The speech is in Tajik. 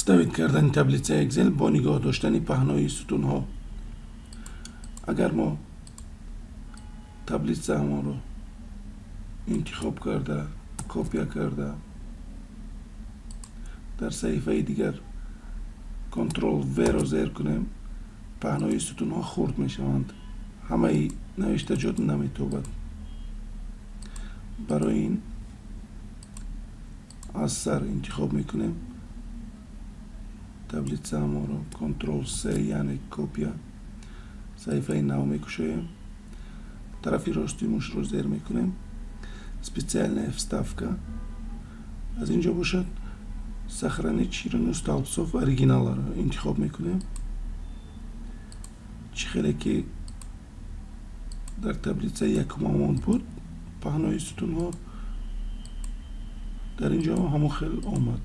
Вставить кардани таблицаи Excel бо нигоҳ доштани паҳнои сутунҳо. Агар мо таблицаамонро интихоб карда, копия карда, дар саҳифаи дигар Ctrl V ро зер кунем, паҳнои сутунҳо хурд мешаванд, ҳамаи навиштаҷот наметобад. Барои ин аз сар интихоб мекунем таблицаамонро, Ctrl C, яъне копия, саҳифаи нав мекушоем, тарафи рости мушро зер мекунем, специальная вставка, аз ин ҷо бошад, сохранить ширину столбцов оригинала ро интихоб мекунем. Чӣ хеле ки дар таблицаи якумамон буд паҳнои сутунҳо, дар ин ҷо ҳамон хел омад.